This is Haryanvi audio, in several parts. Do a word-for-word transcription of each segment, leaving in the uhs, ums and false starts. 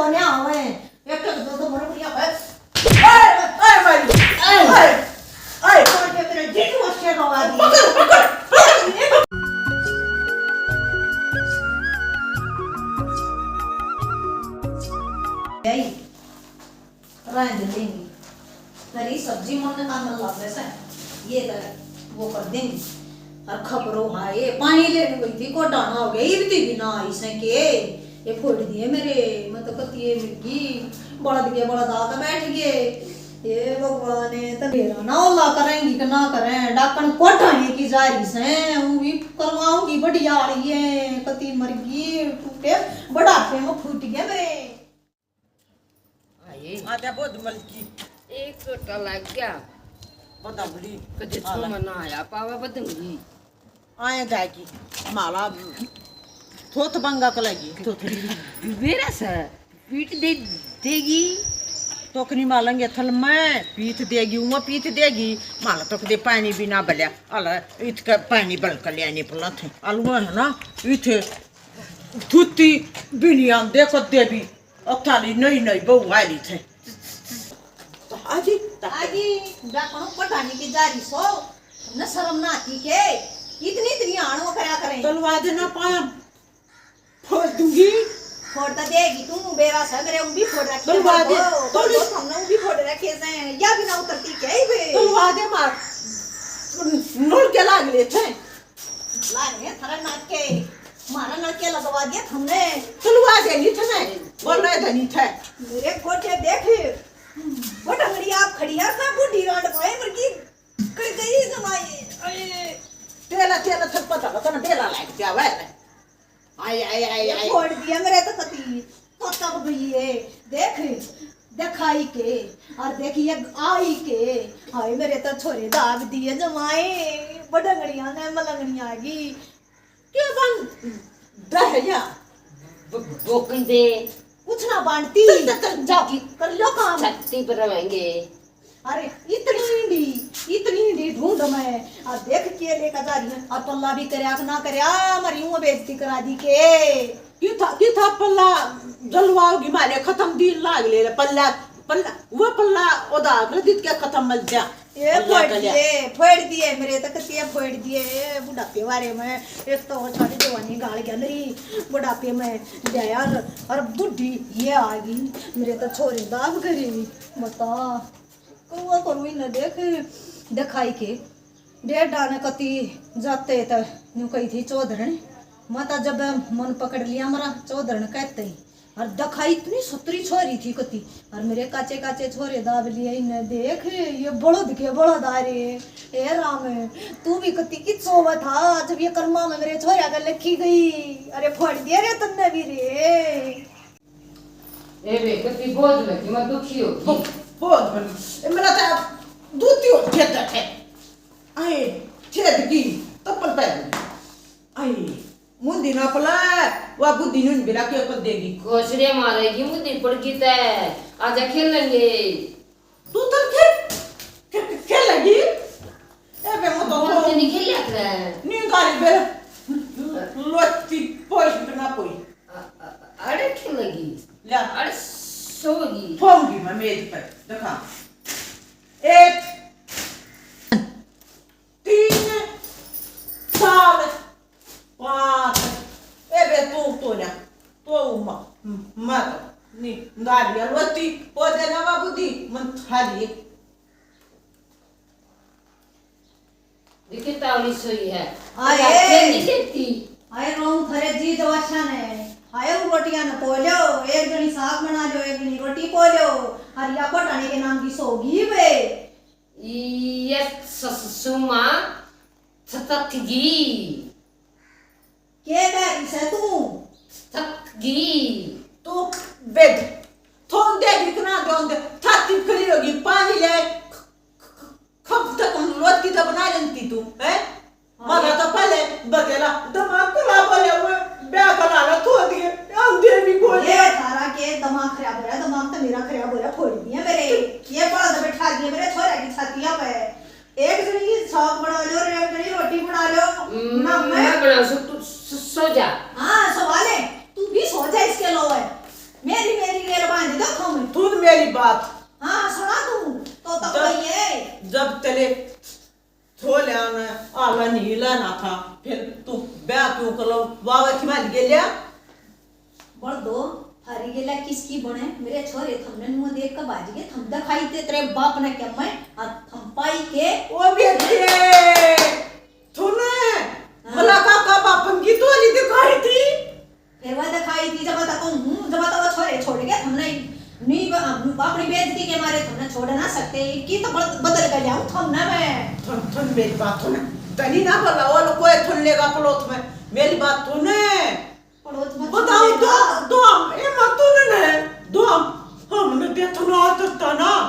कोन्या होवे, एक एक दो दो मर बढ़िया होवे। ए, ए भाई, ए, ए, ए। और के तेरे जीजू उसके रोवा दी। पकड़, पकड़, पकड़। यही। रहने देंगी। तेरी सब्जी मन काम लग से, ये कर, वो कर देंगी। और खपरो हाय, पानी लेने गई थी, कोटा ना हो गया, इब ती भी ना आई से के, ये फोड़ दिए मेरे, मैं तो कती ये मिर्गी, बड़द के बड़द आके बैठ गए। ये भगवान, ये तो मेरा ना ओला करेंगी कि ना करें, डाकण कोटाने की जा रही से, वो भी करवाऊंगी, बढ़िया वाली है, कती मरगी, टूटे, बढ़ापे में फूट गया मेरे। आए। आजा बोध मलकी। एक छोटा लग गया। बदमली। कदे आला। छो मना आया पावा बदमली। आए जाएगी। माला थोथ बंगा को लगी। थोथ। मेरा सर पीट दे देगी। तो कनी मालेंगे थल में पीत देगी, वो पीत देगी। माला तो कदे पानी भी ना बल्या। अला इतका पानी बल कर लिया नहीं पला थे। अलवा है ना, इथे थुत्ती बिनिया देखो देवी। अब थारी नई नई बहू आली थे। तो आजी, आजी, डाकणों पटाने की जा रही सो, न शर्म ना आती के? इतनी इतनी आण वो करया करें। तलवा दे ना पाया, फोड़ दूंगी। फोड़ तो देगी तू, बेरा से मेरे उंगी फोड़ रखे। तलवा दे, दो, दो, थोड़ी दो, हमने उंगी फोड़ रखे से, या भी ना उतरती के बे? तलवा दे मार, नोल के लाग ले थे। लाग रे थारा नाक के, मारा नाक के लगवा दिया थमने। चलवा दे नी थने, बोल रहे थे नी थे। मेरे गोटे देख, वो डंगरी आप खड़ी है, मैं बूढ़ी रांड पाए मर की कर गई जमाई। अरे। तेला, तेला थक पता, पता ना बेला लाग गया वै। आय, आय, आय, ये आय। फोड़ दिया मेरे तो कती, तो तब भी ये देख, दिखाई के, और देखिए आई के, हाय मेरे तो छोरे दाग दिए जमाए, बडंगड़िया ने मलंगड़िया आ गई। के बन दहया? ब-, बोकन दे। कुछ ना बांटती। चल, चल, चल, जाओ, की-, कर लो काम। छत्ती पर रहेंगे। अरे, इतनी ईंडी, इतनी ईंडी ढूंढ मैं। और देख के लेकर जा रही है। और पल्ला भी करया कि ना करया, मरी हूँ बेइज्जती करा दी के। की था, की था पल्ला जलवाओगी मारे खत्म दिन लाग ले पल्ला, पल्ला, वो पल्ला उधार कर दित के खत्म मल जा। ए, पल्ला फोड़ दिए, फोड़ दिए मेरे तक ते फोड़ दिए, ए, बुढ़ापे बारे में। एक तो वो सारी जवानी गाल गया मेरी, बुढ़ापे में जाया और, और बुढ़ी ये आ गई, मेरे तो छोरे दाग करी, बता। कौआ करूँ इन्हें देख, दिखाई के। डेढ़ डाने कती जाते त न्यू कही थी चौधरण। मैं तो जब मन पकड़ लिया मरा चौधरण कहते ही। और दिखाई इतनी सुतरी छोरी थी कती। और मेरे काचे काचे छोरे दाब लिए इन्हें देख, ये बड़द के बड़द आ रे। ए राम, तू भी कती की सोवा था जब ये कर्मा में मेरे छोरा का लिखी गई। अरे फोड़ दिया रे तन्ने भी रे। ए बे, कती बोझ लगी, मैं दुखी हो गई। बो-, बोझ बन। ए, मेरा तो दूती हो, छेद है। आए, छेद की, तप्पल पहन। आए, मुंदी ना पला, वा बुद्धि नुन बिरा के पल देगी। कोसरे मारेगी, मुंदी पड़ गई तै। आजा खेलेंगे। तू तो खेल, खे-, खे-, खेलेगी? ए बे, मैं तो वो तो नहीं खेल लिया करे। नींद आ रही बे। लोटी पोष बिना कोई। अ-, अ-, अरे खेलेगी। ले। अरे सोगी। फोंगी मैं मेज पर, दिखा। एक, तीन, चार, पाँच। ए बे, तू तो ना, तो म-, म-, मत। नी, गाड़िया लोती, ओ दे ना बाबू दी, मन थाली। देखिए, तावली सोई है। आए। फिर नहीं देखती। आए, रोऊं थारे जी जवाशा ने। आए, उन रोटियां ने पो लो, एक जनी साग बना लो, एक जनी रोटी पो लो। और या कोटाने के नाम की सोगी बे। ये स-, स-, सुमा थक गई। के कह रही सै तू? थक गई। तू बेद, थोन दे भी इतना दे, दे, थाती खड़ी होगी, पानी ले, ख-, ख-, ख-, कब तक हम लोट की तो बना लेती तू, हैं? हाँ, मारा ये तो पहले बतेला, दिमाग खराब हो गया, वो ब्याह का लालच हो दिए, हम दे भी बोले। ये थारा के दिमाग खराब हो रहा, दिमाग तो मेरा खराब हो रहा, फोड़ दिए मेरे, ये बड़ा तो बैठा दिए मेरे छोरा की छातिया पे। एक जनी साग बना लो, एक जनी रोटी बना लो। हम्म, ना मैं मैं बना सू, तू स-, सो जा। हाँ, सो वाले, तू भी सो जा इसके अलावा। मेरी, मेरी रे सुन मेरी बात। हाँ, सुना तू। तो तब जब, ये जब तेरे छोले आने आला नहीं लेना था, फिर तू ब्याह क्यों कर लो? बाबा की बात के लिया। बोल दो, थारी गेला किसकी बने? मेरे छोरे थमने मुंह देख के भाज गए, थम दिखाई ते तेरे बाप ने क्या मैं, और थम पाई के। ओ बेटे, तूने हाँ। भला काका बापन की तोली दिखाई थी? फिर वह दिखाई थी, जब तक हूँ, जब तक वो छोरे छोड़ गए, थमने नहीं ब-, अपनी बेइज्जती के मारे थमने छोड़ ना सकते। की तो बद-, बदल के जाऊँ थमने मैं। थम, थम मेरी बात सुन, तनी ना बोला, वो लोग कोई थुन लेगा प्लॉट में, मेरी बात सुने। पड़ोस में बताओ, दो, दो हम, ए, मत तूने ने, दो हम, हमने देखो ना, आता ना।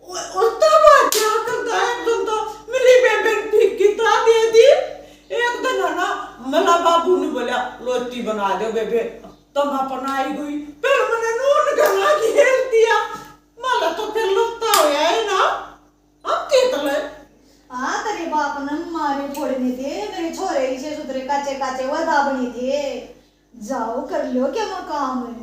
ओ, उल्टा बात क्या करता है, एक दिन तो मिली बेबे ने फिक्की ता दे दी, एक दिन है ना, मला बाबू ने बोला, "रोटी बना दो बेबे।" तब अपन आई गई, फिर मैंने नून गला घेर दिया। मला तो फिर लुत्ता होया है ना। अब के तले? आ, तेरे बाप ने मारे फोड़ने थे, मेरे छोरे इसे सुधरे काचे काचे वदा बने थे। जाओ, कर लो क्या वो काम है?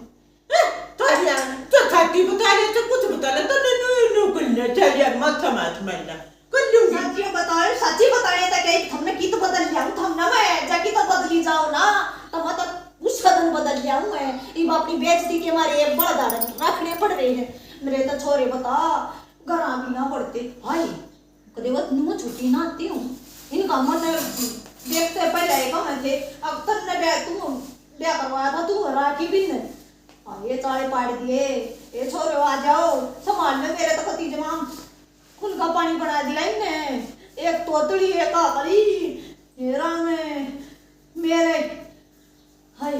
ए, तारिया, तो छाती बता ले, तो कुछ बता ले, तो न्यू, न्यू, न्यू कर ले, चल यार, माथा माथ मारना। कर लूंगी। सच्ची बताओ, सच्ची बताए तो कहीं थमने की तो बदल लिया, थम ना मैं, जाके तो बदली जाओ ना, तो मैं तो उसका दिन बदल लिया हूँ मैं। इब अपनी बेइज्जती के मारे ये बड़ा दाड़ा रखने पड़ रहे हैं। मेरे तो छोरे बता, घर भी ना पड़ते। हाय, कदे वो न्यू छुट्टी ना आती हूँ। इनका मन देखते पहले एक हम थे, अब तन्ने ब्याह, तू ब्याह करवाया था, तू राखी भी ने। हाँ, ये चाले पाड़ दिए। ए छोरो, आ जाओ, संभाल ले, मेरे तो पति जमाम खून का पानी बना दिया इनने। एक तोतली, एक काकड़ी। हे राम, मेरे, हाय,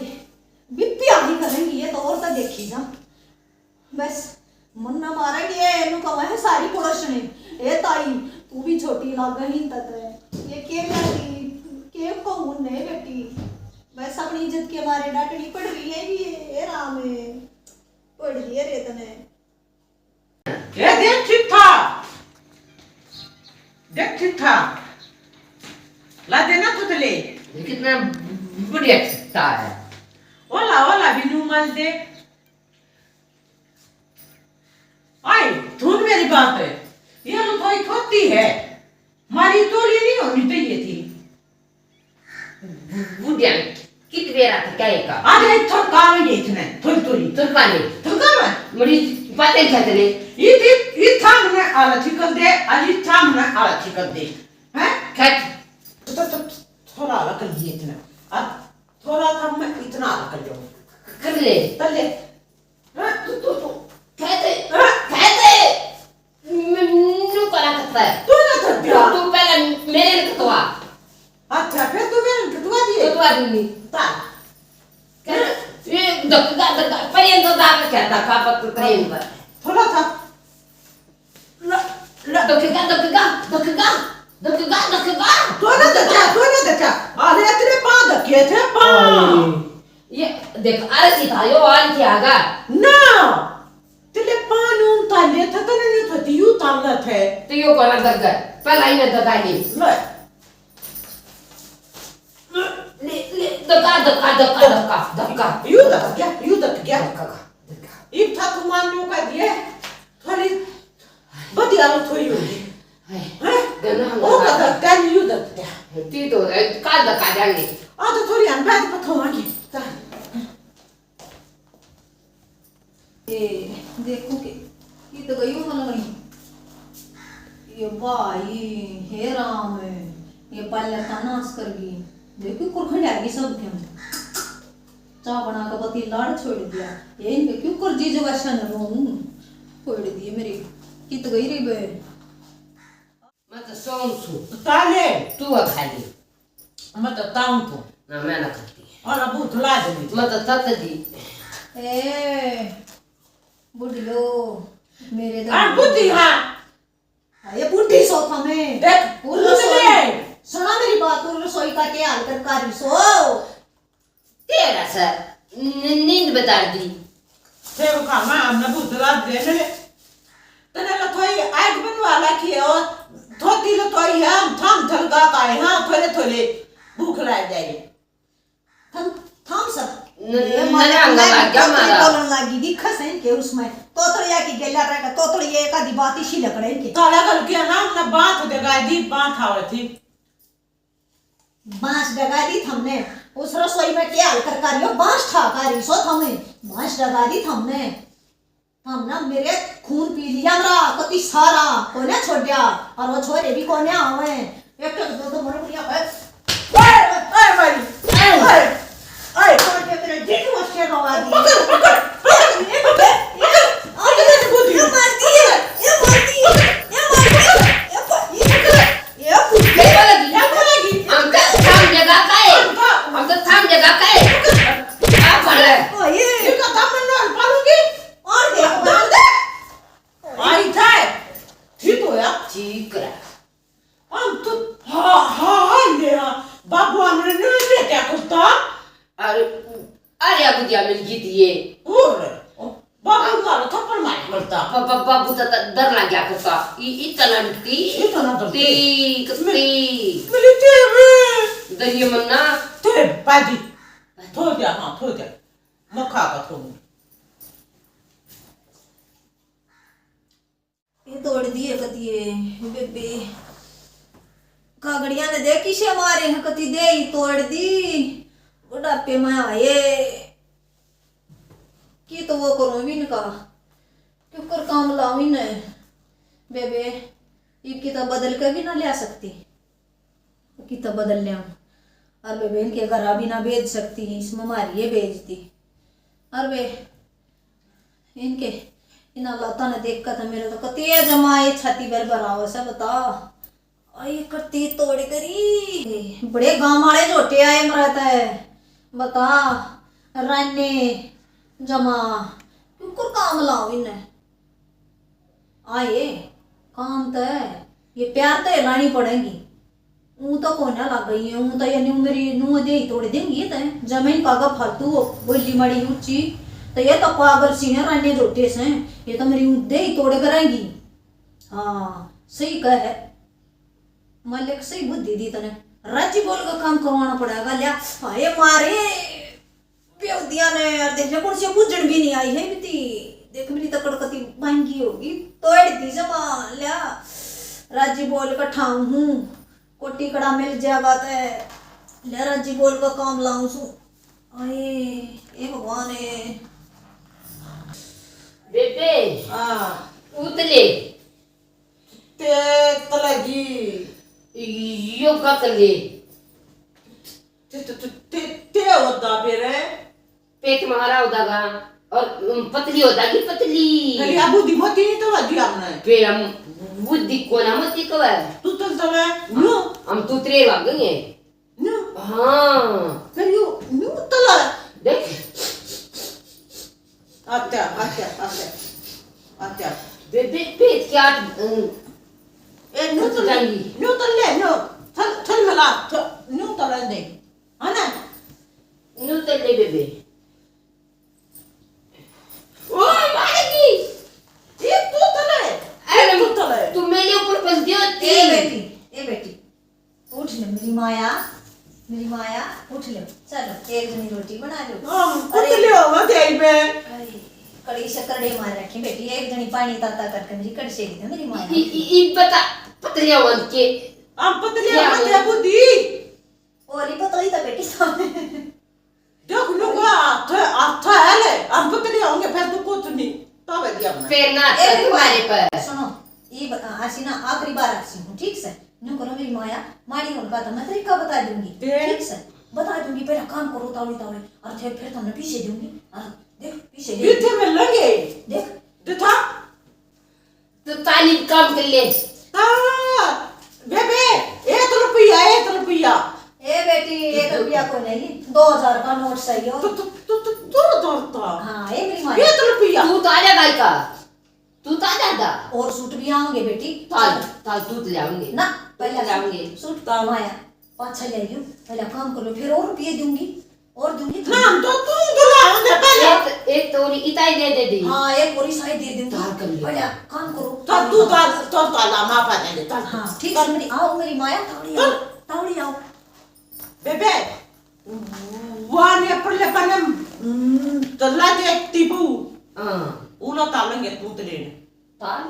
बिप्पी आदि करेंगी ये तो, और तो देखी जा। बस, मन्ना मारेंगे, एनू कहवा है सारी पड़ोसनी, "ए ताई, तू भी छोटी लागे ही तक है। ये के लागी, के कहूँ ने बेटी?" बस, अपनी इज्जत के मारे डांटनी पड़ रही है ये, ए राम, पड़ रही है रे तने। ए देख, ठीक था, देख, ठीक था, ला देना तुतले। ये कितना बढ़िया था है। ओला, ओला, बिनू मल दे। आई, सुन मेरी बात है, ये तो थोड़ी छोटी है, मारी तोली नहीं होनी चाहिए थी। बु-, बुढ़िया, कित बेरा था क्या एक? आज एक थोड़ काम ही नहीं इतने, थोड़ी, थोड़ी। थोड़ का नहीं? थोड़ का मैं? मरी बातें छतने। ये थी, ये सामने आला छिकल दे, आज ये सामने आला छिकल दे। हैं? खैर। तो, तो, तो थोड़ा आला कर लिए इतना। अब थोड़ा था, मैं इतना आला कर जाऊँ। कर ले। कर ले। हाँ, तू, तू, तू। कहते, हाँ? कहते, मैं न्यू करा करता है। तू ना करती तू, हो। तू पहले मेरे ने कतवा। अच्छा, फिर तू मेरे ने कतवा दिए? कतवा दूंगी। ता। कहते, ये धक्का, धक्का, प्रेम तो दाग क्या धक्का, पत्त प्रेम पर। थोड़ा था। ल-, ल-, धक्का, धक्का, धक्का, धक्का, धक्का। तू ना धक्का, तू ना धक्का। अरे, तेरे पाँव धक्के थे, पाँव। ये देख, अरे सीधा यो आल के आगा। ना, तेरे पाँव नून ताले थे, तने नहीं थती, यू ताला थे। तो यो कोना दगा, पहला ही मैं दगा ली। ले। ले, ले, दगा, दगा, दगा, दगा, दगा। यू दग गया, यू दग गया। दगा, दगा। इब था तू मान लो का दिए, थोड़ी बढ़िया लो थोड़ी होगी। हाय, हैं? गना ओ हमारा। का दग गया, यू दग गया। ती तो, ए, का दगा जाएंगे? आ तो थोड़ी हम बैठ पर थोवांगे। ता। ए, देखो के, ये तो गई हो ना वहीं। ये भाई, हे राम, ये पाले का नाश कर गई। देखो, कुरखंड आ गई सब के हम। चाह बना के पति लाड़ छोड़ दिया। ये इनके क्यों कर जी जो वैसा न रोऊं? छोड़ दिए मेरे। कित गई रे बे? मैं तो सौं सू। ताले। तू आ खा ले। मैं तो ताऊं तू। ना, मैं ना खाती। और अब उठला दे मुझे। मैं तो तत दी। ए, बुढ़ियो, मेरे तो हाँ, बुद्धि, हाँ। हाँ, ये बुढ़ी सो था मैं। देख, उर उर रसोई। ले। सुना मेरी बात, उर रसोई का क्या हाल कर कारी सो। तेरा सर, न-, नींद बता दी। तेरे को खाना हमने भूत रात दे ले। तने लथोई आग बनवा ला की है और धोती लथोई है, हम थाम थलगा का है, हाँ, थोड़े थोड़े भूख ला जाए। थम, थम सब। न-, ये न-, मारे नरंगा अंदर लग गया तोतली मारा। बोलन लगी, दिखस है इनके उसमें। तोतलिया की गेला रह गया, तोतली ये एक आधी बात इसी लकड़े इनके। ताला गल गया ना, हमने बात दे गाय दी, बात आवे थी। बांस डगा दी थमने। उस रसोई में क्या हाल कर कर रही हो? बांस ठा कर रही सो थमे। बांस डगा दी थमने। हम ना मेरे खून पी लिया मेरा, कति सारा, कोने छोड़या, और वो छोरे भी कोने आवे। एक एक दो दो मर बुढ़िया है। ओए, ओए भाई, ओए, ओए, छोड़ के तेरे जिन मस्के गवा दिए। पकड़, पकड़, पकड़, ये पकड़, ये पकड़, ये मार दी, ये मार दी, ये मार दी, ये मार दी, ये पकड़, ये पकड़, ये पकड़। ये पकड़, ये पकड़। हम तो थाम जगह का है, हम तो थाम जगह का है। क्या पड़ रहा है? ओ, ये। ये का दामन में पालूंगी। और दे, और दे। आई जाए। ठीक होया। ठीक है। हम तो, हाँ, हाँ, हाँ, ले हाँ। बाबू हमने नहीं ले क्या करता? अरे, अरे, अब दिया मिल गई थी ये। और, बाबू मारो थप्पड़ मार करता। बा-, बा-, बाबू तो, तो डर लग गया करता। इ-, इतना डरती। इतना डरती। ती, ती। मेरी तेरे। डरिए मन्ना। तेरे बाजी। थो दिया, हाँ, थो दिया। मखा का थो। ये तोड़ दिए कतिए बेबे। कागड़िया ने देख किसे मारे हैं, कति दे ही तोड़ दी। बुढ़ापे में आए। की तो वो करूँ भी इनका। क्यों कर काम लाऊं इन्हें। बेबे, इनकी तो बदल के भी ना लिया सकती। कितना बदल लिया। और बेबे इनके घर भी ना भेज सकती, इसमें मारी ये भेज दी। और बे इनके इन हालातां ने देख कर तो मेरा तो कते जमा ये छाती भर भर आवे से बता। आई करती तोड़ करी। बड़े गांव वाले झोटे आए मरा तै बता। राने जमा क्यों कर काम लाओ इन्हें। आए काम तो है, ये प्यार तो लानी पड़ेगी। ऊं तो कोना लग गई है, ऊं तो ये न्यू मेरी नू दे ही तोड़ देंगी। ये तो जमीन का अगर फालतू हो बोली माड़ी ऊंची, तो ये तो पागल सी है, राने झोटे से। ये तो मेरी ऊं दे ही तोड़ करेंगी। हाँ, सही कह है मालिक, सही बुद्धि दी तने। राजी बोल का काम करवाना पड़ेगा। लिया हाय मारे बेवदिया ने, यार, देख ले, कौन सी बूझण भी नहीं आई है बीती। देख, मेरी तो कड़कती महंगी होगी, तोड़ दी जमा। लिया, राजी बोल कट्ठा हूँ, कोटी कड़ा मिल जाएगा ते। लिया, राजी बोल का काम लाऊं सू। आए, ए भगवान ए। बेबे, हाँ। उतले। ते तलेगी। योगा कर ले। ते, ते, ते, ते, ते होदा फिर। पेट मारा होदागा और, उम, पतली होदागी, पतली। अरे, आ बुद्धि मती नहीं तो लगी हमने। फिर हम बुद्धि को ना मती कवे। तू तल तले, न्यू। हम तू तेरे भाग गए। न्यू। हाँ। फिर यू न्यू तला। देख। अच्छा, अच्छा, अच्छा। अच्छा। बेबे, पेट क्या, अम, ए, न्यू तल ले, जाएंगी। न्यू तल ले, न्यू। थल, थल मिला, थ-, न्यू तल दे। है ना? न्यू तल ले, बेबे। ओ, मारेगी। ये तू तल है। अरे, ये तू तल है। तू मेरे ऊपर फंस गई होती। ए बेटी, ए बेटी। उठ ले मेरी माया, मेरी माया, उठ ले। चलो, एक जनी रोटी बना लो। हाँ, अरे, कुछ ले आओ, मैं तेरी पे। अरे, कड़ी शक्कर डे मार रखी बेटी, एक जनी पानी ताता करके मेरी कड़ से दी मेरी माया। ई, ई, ई बता, पतलिया बन के। हम पतलिया क्या बन के बोल? बुद्धि। और ही पतली तो बेटी सामने। देख, नुका हाथ, हाथ है ले, हम पतले होंगे, फिर तू कुछ नहीं, तब है दिया बना। फिर ना ए, तुम्हारे पर। सुनो, ये ब-, आसी ना आखिरी बार आसी हूँ, ठीक से? न्यू करो मेरी माया, माड़ी होने का तो मैं तरीका बता दूंगी, दे। ठीक से? बता दूंगी, पहला काम करो तावड़ी तावड़ी, और फिर, फिर तुमने पीछे दूंगी, और देख, पीछे दे। पीछे में लगे। देख। दे था। तो ताली काम कर ले। हाँ, बेबे, एक रुपया, एक रुपया। ए बेटी, एक रुपया को नहीं, दो हजार का नोट सही हो। तो, तो, तो, तो, तो दौड़ता। हाँ, ए मेरी माँ। एक रुपया। तू तो आ जा भाई का, तू तो आ जा दा। और सूट भी आओगे बेटी। ताल, ताल तू तो ले आओगे। ना, पहले ले आओगे। सूट तो माया, पाछा ले आइयो, पहले काम कर लो, फिर और रुपये दूंगी। और दूंगी ना, हम तो तू बुलाओ दे पहले। एक, एक तोरी इताई दे दे दी। हाँ, एक और इसाई दे दूंगी। ताल कर ले। बढ़िया, काम करो। तो तू ताल, तो ताला मापा दे दे, ताल। हाँ, ठीक है, मेरी, आओ मेरी माया, तावड़ी आओ, तावड़ी आओ। बेबे, वाह ने पल्ले कने, हम्म, तल्ला देखती बू। हाँ। उला तालेंगे तूत लेने। ताल?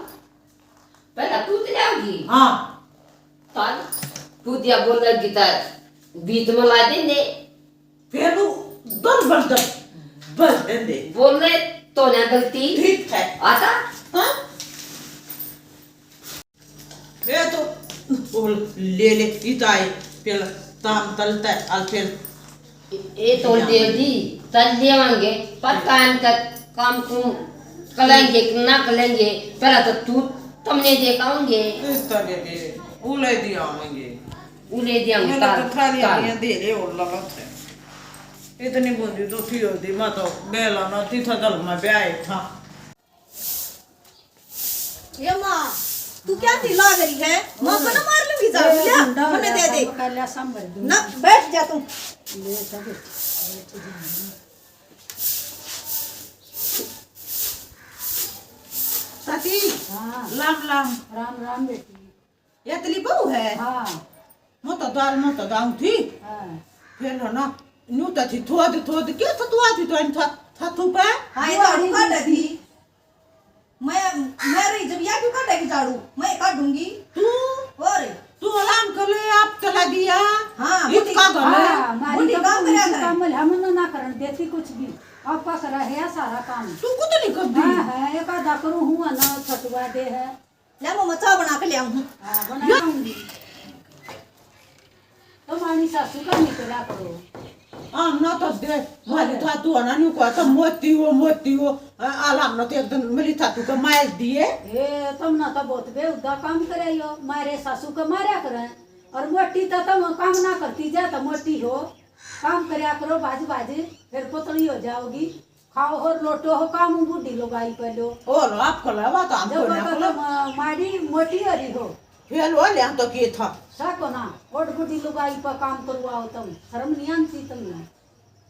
पहला तूत लाओगी? हाँ। ताल? तू दिया बोलेगी तो बीच में ला देने। फिर वो दल बल दल, बल देंदे। बोले तो ना गलती। ठीक है। आता? हाँ? ये तो वो ले ले, इताई, फिर ताम तलता है, और फिर ए तो दे दी, तल देवांगे, पर काम का, काम कुम करेंगे कि ना करेंगे, पहला तो तू, तमने देखाओगे। इस तरह के उले दियावेंगे। उले दियावेंगे, मैंने ताल, तो थाली ताल। आलियां दे ले और लगा थे। इतनी बूंदी तो थी होती, मैं तो बेला ना थी, था गल में ब्याह था। ये माँ, तू क्या चिल्ला रही है? माँ को ना मार लूंगी झाड़ू, ले, मन्ने दे दे। ना, बैठ जा तू। साथी, हाँ। लाम लाम। राम राम बेटी। ये तेरी बहू है? हाँ। मैं तो दाल, मैं तो दाऊं थी। हाँ। फिर हो ना, न्यू तो थी थोद, थोद के थतुआ थी तो इन था, थाथू पे? हाँ, ये झाड़ू काट दी। मैं, मैं रही जब या क्यों काटेगी झाड़ू? मैं काटूंगी। तू? और? तू आराम कर ले, आप चला दिया। हाँ, इसका घर है। हाँ, हमारी बूढ़ी तो काम पूरी करया करे। काम हम ना, ना करन देती कुछ भी। आपका करा है सारा काम। तू कुछ नहीं कर दी। हाँ, है, एक आधा करूँ हूँ ना, छटुआ दे है। ले, मैं चाय बना के ले आऊँ हूँ। हाँ, बनाऊंगी। तो मानी सासू का नहीं करा करो। आम ना तो दे, माली था तू आना नहीं को तो मोती हो, मोती हो। आ, आला हमने तो एक दिन मिली था तू के मार दिए। ए, तुम ना तो बहुत बेहुदा काम करे हो, मारे सासू के मारा करे। और मोटी तो तुम काम ना करती जा तो मोटी हो, काम करया करो, भाज भाज, फिर पतली हो जाओगी। खाओ हो, लोटो हो, काम बूढ़ी लुगाई पे लो। ओ लो, आप को लवा तो हम जब को ना तक लो। म-, माड़ी मोटी हो रही हो। फेल हो लिया तो के था? सा को ना, ओट बूढ़ी लुगाई पे काम करवाओ तुम, शर्म नहीं आती तुमने?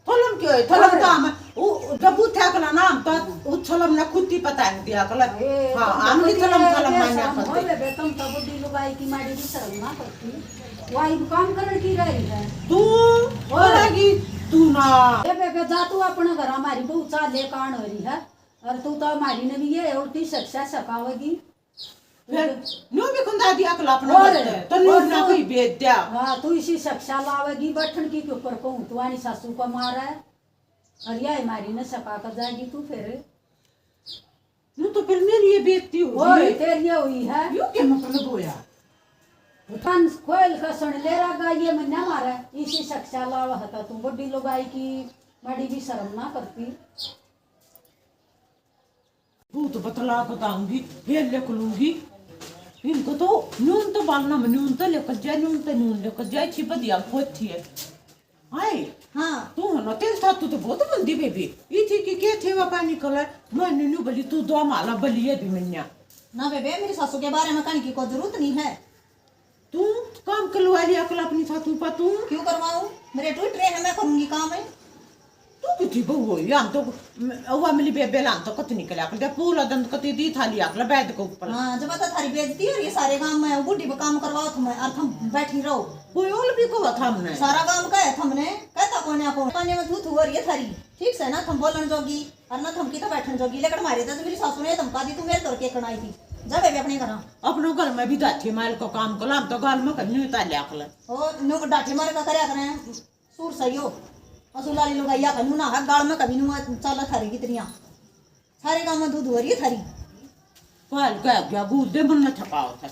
थलम क्यों है? थलम और? तो हम, उ, जब उठा के ना, हम तो उछलम ना खुद ही पता है दिया कल। ए, हाँ, तुम हम तो नहीं थलम, ये थलम ये मान्या शर्म करते। होवे बे, तुम तो बूढ़ी लुगाई की माड़ी भी शर्म ना करती। वाई काम करण की रही है। तू और? करेगी, तू ना। ए बेबे, जा तू अपने घर, हमारी बहू चाले कान हो रही है। और तू तो हमारी ने भी ये उल्टी शिक्षा सिखावेगी। फिर न्यू भी खुंदा दिया कल अपना और? करते, तो न्यू और ना तू? कोई भेज दिया। हाँ, तू इसी शिक्षा लावेगी, बैठन की के ऊपर कहूँ, तू आनी सासू को मार है। और या हमारी ने सका कर जाएगी तू फिर। न्यू तो फिर मेरी ये बेइज्जती हो और गई। तेरी ये हुई है। यू के मतलब होया? कान खोल का सुन ले रहा, ये मन्ना मारा, इसी शिक्षा लावा हता तू बड़ी लुगाई की, माड़ी भी शर्म ना करती। भूत बतला बताऊंगी, फिर लिख लूंगी। इनको तो नून तो बालना में नून तो लेकर जाए, नून तो नून लेकर जाए, अच्छी बढ़िया पोथी है। हाय। हाँ। तू हो ना, तेल था, तू तो बहुत बंदी बेबी। ई थी कि के थेवा पानी कलर, मैं न्यू बली, तू दो माला बली है भी मन्या। ना बेबे, मेरी सासू के बारे में कहने की कोई जरूरत नहीं है। तू काम करवा लिया कल अपनी सासू पर तू। क्यों करवाऊं? मेरे टूट रहे हैं, मैं करूंगी काम है। तू कितनी बहू हो? हम तो, हुआ मिली बेबे लान तो कत निकल आकर दे, पूरा दंद कती दी था लिया अगला बैद के ऊपर। हाँ, जब तो थारी बेइज्जती हो रही है सारे गांव में, बूढ़ी पे काम करवाओ तुम और तुम बैठी रहो। कोई और भी को था हमने? सारा गांव का है थमने, कहता कोने को। पानी में थू थू हो रही है थारी, ठीक से ना थम बोलन जोगी और ना थम की तो बैठन जोगी। लेकिन मारे तो मेरी सासू ने धमका दी, तू मेरे तोर के कनाई थी, जा बेबे अपने घर। अपने घर में भी दाठी माल को काम कलाम तो गाल में करनी उतार लिया अकल। ओ, नो डाठी मार का करया करें। सूर सही हो। असुल वाली लुगाइया का नू ना है, गाल में कभी नू चाला थारी कितनिया। सारे काम में दूध हो रही है थारी। पाल कह गया, गुद्दे मन में छपाओ था।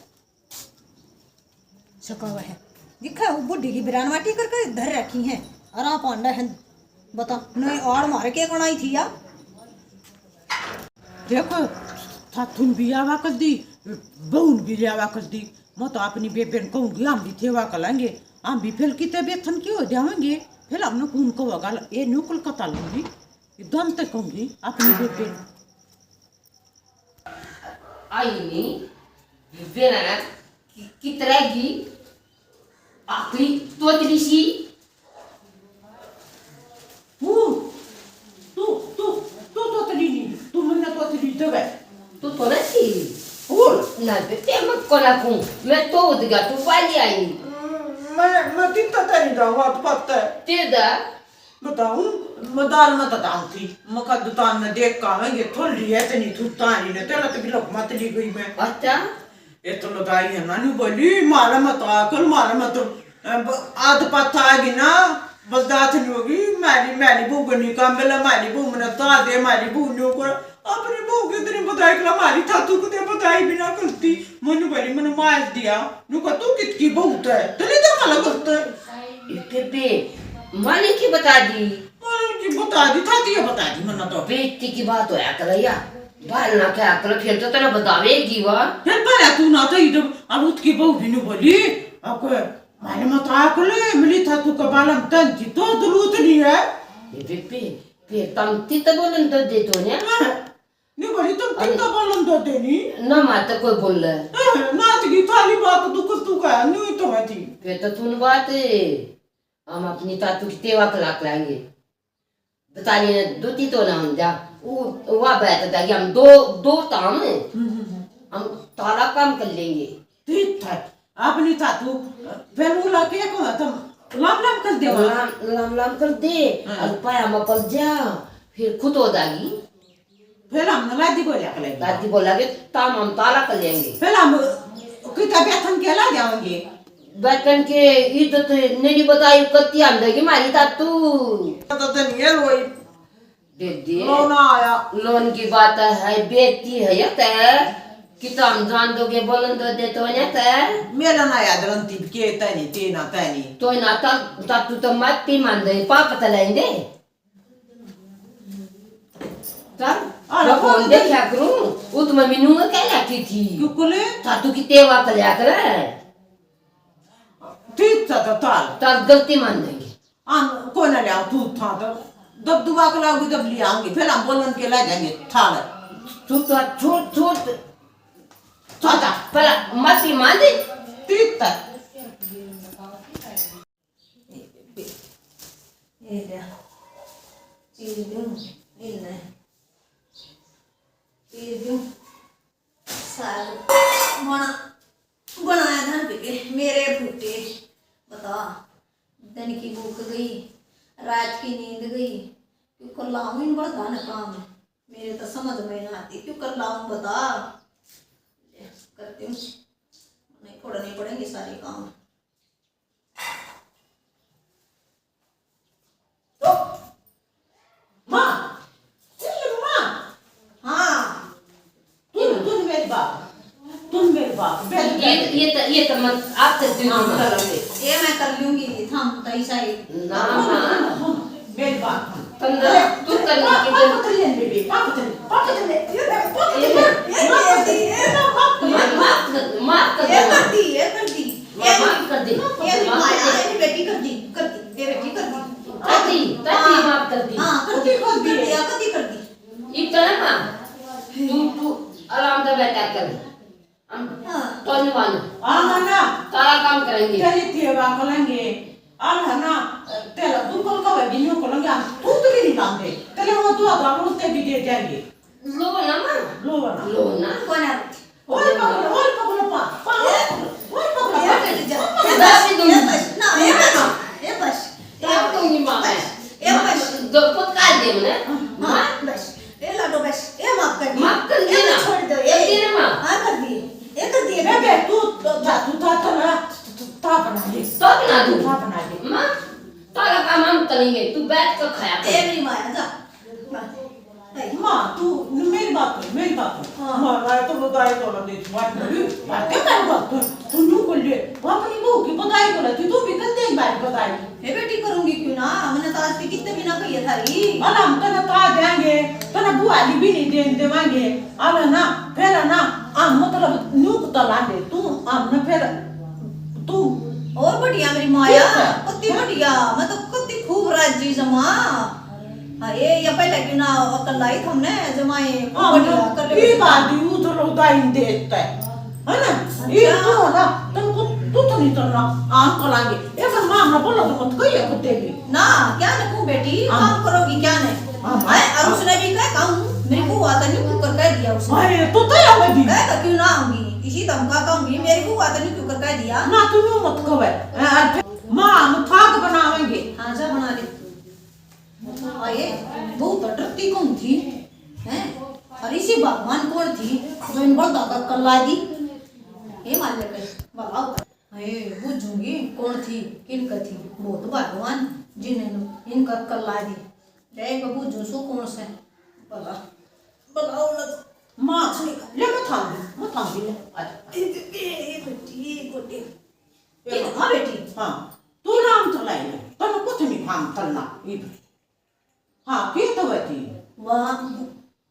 छपावा है। दिखा, वो बूढ़ी की बिरानवाटी करके धर रखी है। और आप आंडा है। बता, नहीं, आड़ मारे के कनाई थी या? देखो, थाथुन भी आवा कर दी, बहून भी आवा कर दी। मैं तो अपनी बेबे ने कहूंगी, हम भी थेवा कर लेंगे, हम भी फिर किते बेथन की हो जावेंगे, फिर हमने कौन कहोगा, ये न्यू कलकत्ता लूंगी, ये दम तक कहूंगी अपनी बेबे ने। आई नहीं, बेबे ने कि-, कित रहेगी? आखिरी तोतली सी। हूँ, तू, तू, तू तोतली नहीं, तू मन्ने तोतली देवे। तू तो ना सी। और? ना बे, ते मत कोला कूं। मैं तो उद गया, तू वाली आई। मैं, मैं कितना तेरी दाऊँ हाथ पाता है। ते दा। बताऊँ, मैं दाल में तो दाऊँ थी। मैं कहा दुकान में देख के आवेंगे, थोड़ी है तो नहीं, थू तारी ने, तेरा तो भी लोग मत ली गई मैं। अच्छा। ये तो लुगाई है ना, न्यू बोली, "मारा मत आकल, मारा मत।" अब आद पत्ता आ गई ना, बस दात नहीं होगी, मैली, मैली बहू को नहीं काम बेला, मैली बहू मने ता दे, मैली बहू न्यू कर। अपनी बहू की इतनी बताई कला, मारी थातू को दे बताई बिना गलती। मनु बोली, "मनु मार दिया।" न्यू कहा, "तू कितकी बहू तो है, तने तो मला गलत है।" ए बेबे, मालिक की बता दी। मालिक की बता दी, थाती ये बता दी, मना तो। बेइज्जती की बात होया कलैया, बाहर ना क्या कल, फिर तो तेरा बतावेगी वा। फिर पहले तू ना तो इधर, अब उसकी बहू भी न्यू बोली, अब मारे मत आकल, मिली थातू का बालम तन थी तो दलूत नहीं है। ये बेबे, फिर तम ती तो बोलन तो दे तो ने। हाँ, नहीं बोली तुम ती तो बोलन तो दे नहीं। ना माते कोई बोल ले। हाँ, ना तो की थाली बात दुख तू का, न्यू तो मैं थी। फिर तो तू बात है, हम अपनी थातू की तेवा कला करेंगे। बताने दो ती तो ना हो जा। वो, वा बैठ जाएगी, हम दो, दो ताम। हम्म, हम्म, हम्म। हम ताला काम कर लेंगे। ठीक था। अपनी थातू, फिर वो ला के को तुम लाम लाम कर दे। लाम, लाम, लाम कर दे। हाँ। और पाया में पड़ जा, फिर खुद हो जाएगी। फिर हम लादी बोला कर लेंगे। लादी बोला के ताम हम ताला कर लेंगे। फिर हम कितना बेथन के ला जाओगे? बेथन के इज्जत नहीं बताई, कत्ती हम देगी मारी थातू। तो तो नहीं है लोई। दे दे। लोन आया। लोन की बात है, बेइज्जती है ये ते। कि तो हम जान दोगे, बोलन दो दे तो ने ते। मेरा ना याद रंती के तनी, ते ना तनी। तो ना ता, ता तू तो मत पी मान दे, पाप तलाएंगे। चल, आ, मैं फोन देखा करूं, वो तो मैं मीनू को कह रखी थी। क्यों कोले? थातू की तेवा कर लिया करे। ठीक था तो ताल। ताल गलती मान देंगे। हम कोई ना ले आओ, तू था तो। दब दुआ के लाओगी, दब ले आऊंगी, फिर हम बोलन के ला जाएंगे थाल। तू तो छोड़, छोड़। छोड़। अच्छा। पहला माफी मांग दे। ठीक था। ये ले, चीर दूं, इन्हें चीर दूं। साग बना, बनाया था बेबे, मेरे फूटे। बता, दिन की भूख गई, रात की नींद गई, क्यों कर लाऊं इन बड़दा ने काम? मेरे तो समझ में ना आती, क्यों कर लाऊं बता? ले, करती हूँ, नहीं, फोड़ने पड़ेंगे सारे काम। तो, माँ, ए, माँ। हाँ। तू, तू मेरे बाप, तू मेरे बाप, बैठ, ये, बैठ। ये तो, ये तो मत, आप तो दिन हाँ, की चलो, ले। ये मैं कर लूंगी, थम तो ऐसा ही। ना, ना, ना। ना, ना, ना, मेरी बात सुन। तंदर, अरे, तू तंदर पापा, की पापा तो ले, बेबी, पापा तो ले, पापा तो ले, ये ले, पापा तो ले, ये, ये, माफ कर दे, ये, माफ कर दे। माफ, माफ कर दे, माफ कर ये दे। कर दी, ये कर दी। माफ कर दे, ये माफ कर दे। माया, ये बेटी कर दी, कर दी, ये बेटी कर दी। कर दी, कर दी, हाँ, माफ कर दी। हाँ, कर दी, कर दी, कर दी, कर दी। इतना माफ। तू, तू आराम से बैठा कर। हम हाँ। तो निभाना। हाँ, ना, ना। तारा काम करेंगे। तेरी सेवा करेंगे। हम है ना, तेरा तू कल का भी न्यू करेंगे, हम तू तो भी नहीं लांगे। तेरे वो तू आधा रोज ते भी दे जाएंगे। लो ना माँ। लो ना। लो ना। कौन है? ओए पकड़, ओए पकड़, पा, पा, ओए पकड़, ओए पकड़, ये पा। कर जा। पकड़। ये बस, ये बस, ना, ये बस, ये बस। तार तो नहीं माँ है। बस, ये बस। दो पुत का दे मने। हाँ, माँ। बस। ए लाडो बस, ए माफ कर दी। माफ कर दी ए ना। छोड़ दो, ए। कर दी ना माँ। हाँ, कर दी। ए कर दी, ए ए कर बे, दी। तू तो था, तू था, था ना, तू, तू था बना ले। तो बना दूँ। था बना ले। माँ, तारा काम हम करेंगे, तू बैठ कर खाया कर। ए मेरी माँ, जा। बस। माँ, तू न-, मेरी बात सुन, मेरी बात सुन। हाँ। माँ, मैं तो बधाई तो ना दे, तू बात बोली। बातें कर बात सुन, तू न्यू कर ले। वो अपनी बहू की बधाई कर ले, तू भी कर दे बात बधाई। हे बेटी, करूंगी क्यों ना? मैंने तो आज तक कितने भी ना कही है थारी। अरे हम तने ता देंगे, तने बुआली भी नहीं देन देवांगे। अब है ना, फिर है ना, हम मतलब न्यू को तला दे, तू हम ना फिर, तू और बढ़िया मेरी माया, ठीक है। कत्ती बढ़िया, मैं तो कत्ती खूब राजी जमा। हाँ, ये, ये पहले क्यों ना अकल आई थमने, जमाए खूब हाँ, बढ़िया कर ले ये बेटा। बात भी उधर उदाई देता है। है ना? अच्छा। ये तो ना, तुमको, तू तो नहीं करना, आम कलांगे। ये सब माँ ना बोलो तो मत कहिए कुत्ते भी। ना, क्या ने कहूँ बेटी, हाँ। काम करोगी क्या ने? हाँ, हाँ, है, और हाँ। उसने भी क्या कहूँ? मेरी बुआ तो न्यू क्यों कर कह दिया उसने? अरे, तो तय आवे दी। कह तो क्यों ना आऊंगी, इसी धमका कहूंगी, मेरी बुआ तो न्यू क्यों कर कह दिया? ना, तू न्यू मत कहे। हैं, और फिर माँ, हम थाक बनावेंगे। हाँ, जा बना ले। आए, बहुत डरती कौन थी? हैं? और इसी भगवान कौन थी जो इन बलदा का कल्ला दी? हे मालिक, भला होता। हे, बूझूंगी कौन थी, किन का थी? बहुत भगवान जिन्हें इनका कल्ला दी। ले, मैं बूझूं सू कौन से? भला, भला होना। माँ, ले, मैं थाम दी, मैं थाम दी, ले, आ जा। ए, ए, ए, बेटी, ए, गोटे। ए, हाँ बेटी, हाँ, तू आराम तो लाई ले, तन्ने कुछ नहीं काम करना, इब। हाँ, के तो बती? वाह,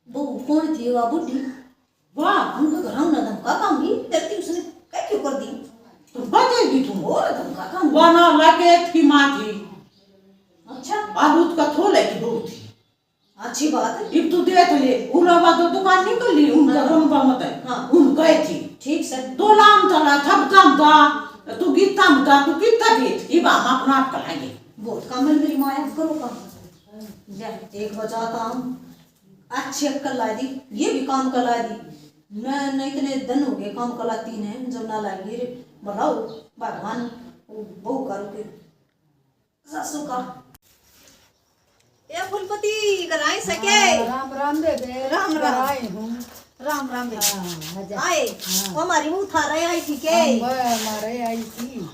बहू कौन थी वा बूढ़ी? वाह, उनका घर हमने धमका काम भी करती, उसने कह क्यों कर दी? तो बतेगी तू। और धमका काम। वाह ना, लागे की माँ थी। अच्छा। आलूत का थोले की बहू थी। अच्छी बात है। इब तू देख ले, उलावा तो दुकान निकल ली, उनका हाँ। कौन बा मत है? हाँ। उन गए थी। ठीक से। तो लाम तला, थप काम दा, तू गीता मत दा, तू कितना देख, इब हम अपना आप करेंगे। बहुत काम है मेरी माँ, अब करो काम। जा, एक बजा काम, अच्छी अक्कल ला दी, ये भी काम कला दी। मैं, न इतने दिन हो गए काम कलाती ने, जब ना लागी रे, भला हो, भगवान, वो बहू करो के सासू का। ए फूलपति, घर आई सके? हाँ, राम राम बेबे, राम घर राम। आई हूँ। राम राम बेबे। हाँ, आजा। आए, हाँ। वो हमारी मुँह थारे आई थी के? हाँ, वो हमारे आई थी।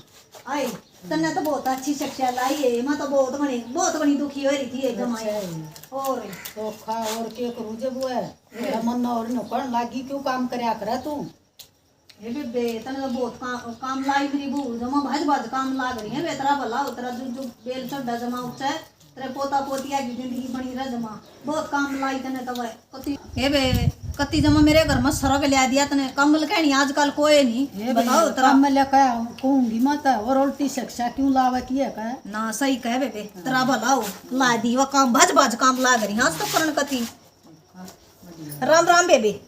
आए, तन्ने तो बहुत अच्छी शिक्षा लाई है, मैं तो बहुत बड़ी, बहुत बड़ी दुखी हो रही थी ये जमाई। अच्छा है। और? तो खा, और के करूँ जब वो है, मेरा मन और नुकन लागी, क्यों काम करया करे तू? हे बेबे, तने तो बहुत काम, काम लाई मेरी बहू, जमा भज भज काम लाग रही है बे, तेरा भला हो, तेरा जो, जो बेल चढ़ा जमा उठा है, तेरे पोता पोतिया की जिंदगी बनी रह जमा, बहुत काम लाई तने तो वह। कति, हे बे, कति जमा मेरे घर में सरग लिया दिया तने, कम्बल कहनी आजकल कोई नहीं, हे बे, बताओ तेरा। कम्बल लेकर कहूंगी मत, और उल्टी शिक्षा क्यों लावे की है कह? ना, सही कह बेबे, तेरा भला हो, ला दी वह काम, भज भज काम लाग रही, हाँ, तो करण कति। राम राम बेबे।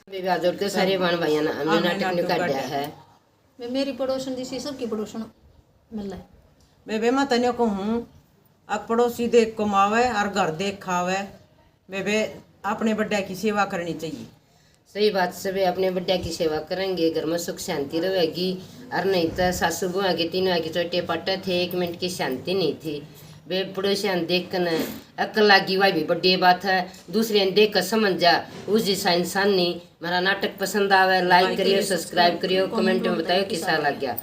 बेबे, आज और के सारे बाण भाइयां ने हमने हाँ, नाटक नाटक निकाल दिया है। मैं, मेरी पड़ोसन जिसी सबकी पड़ोसन मिल है। बेबे, मैं तन्ने कहूँ, अब पड़ोसी देख कमावे और घर देख खावे। बेबे, अपने बड्डा की सेवा करनी चाहिए। सही बात, सबे अपने बड्डा की सेवा करेंगे, घर में सुख शांति रहेगी। और नहीं तो सासू बुआ के तीनों के चोटे पटे थे, एक मिनट की शांति नहीं थी। बे पड़ोसियां देख कर अकल लागी, वह भी बड़ी बात है। दूसरे ने देख कर समझ जा, उस जैसा इंसान नहीं। हमारा नाटक पसंद आवे, लाइक करियो, सब्सक्राइब करियो, कमेंट में बताओ किसा लग गया।